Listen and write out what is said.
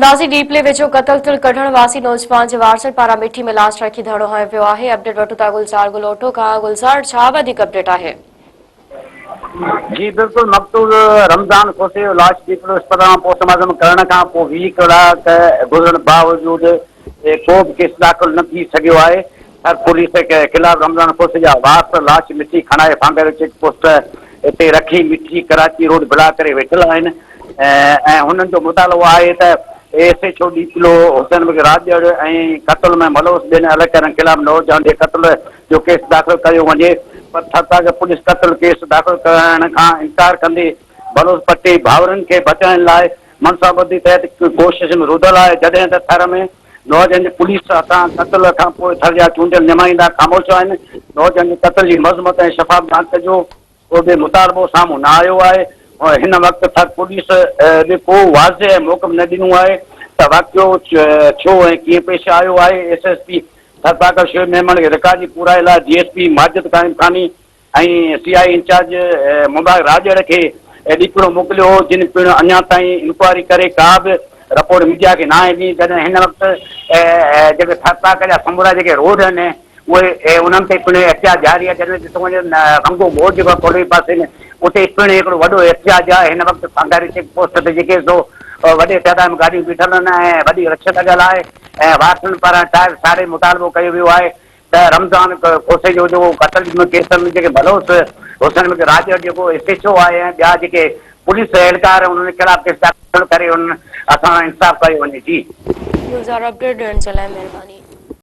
نازي ڏيپلي ويجهو قتل ٿيل ڪڍڻ واسي نوجوان جي وارثن پاران مٺي ۾ لاش رکي ڌرڻو هنيو ويو آهي، اپڊيٽ وٺون ٿا گلزار گلوٽو کان، گلزار ڇا وڌيڪ اپڊيٽ آهي؟ جي بلڪل مقتول رمضان کوسي جو لاش ڏيپلو اسپتال مان پوسٽ مارٽم ڪرڻ کان پوء 20 ڪلاڪ گذرڻ باوجود ڪو به ڪيس داخل نه ٿي سگهيو آهي، ٿر پوليس خلاف رمضان کوسي جا وارث لاش مٺي کڻائي ڦانگهري چيڪ پوسٽ تي رکي مٺي ڪراچي روڊ بلاڪ ڪري ويٺل آهن ۽ هنن جو مطالبو آهي ته S H O Diplo Hussain Bakhsh Rajar ۽ قتل ۾ ملوث ٻين اهلڪارن خلاف نوجوان جي قتل جو ڪيس داخل ڪيو وڃي پر ٿرپارڪر پوليس قتل ڪيس داخل ڪرائڻ کان انڪار ڪندي بلوچ پٽي ڀائرن کي بچائڻ لاء منصوبابندي تحت ڪوششن ۾ رڌل آهي جڏهن ته ٿر ۾ نوجوان جي پوليس هٿان قتل کان پوء ٿر جا چونڊيل نمائندا خاموش آهن نوجوان جي قتل جي مذمت ۽ شفاف جاچ جو ڪو به مطالبو سامهون نه آيو آهي، هن وقت ٿر پوليس به ڪو واضح موقف نه ڏنو آهي ته واقعو ڇو ۽ ڪيئن پيش آيو آهي، S S P Tharparkar Shoaib Memon کي رڪارڊ جي پورائي لاء D S P Majid Qaim Khani ۽ C I incharge Mubarak Rajar کي ڏيپلو موڪليو هو، جن پڻ اڃا تائين انڪوائري ڪري ڪا به رپورٽ ميڊيا کي ناهي ڏني، جڏهن هن وقت جيڪي ٿرپارڪر جا سمورا جيڪي روڊ آهن اهي انهن تي پڻ احتجاج جاري آهي، جڏهن ڏٺو وڃي ته رنگو موڙ جيڪو آهي ڪولهي پاسي ۾ اتي پڻ هڪڙو وڏو احتجاج آهي، هن وقت سانگهاري چيڪ پوسٽ تي جيڪي سو وڏي تعداد ۾ گاڏيون بيٺل آهن ۽ وڏي رش لڳل آهي ۽ وارثن پاران ٽائر ساڙي مطالبو ڪيو ويو آهي ته رمضان کوسي جو جيڪو قتل ڪيس ۾ جيڪي بلوچ حسين مڪي راڄڙ جيڪو ايس ايڇ او آهي ۽ ٻيا جيڪي پوليس اهلڪار آهن انهن خلاف ڪيس داخل ڪري انهن اسان سان انصاف ڪيو وڃي جي. گلزار اپڊيٽ ڏيڻ جي لاء مهرباني.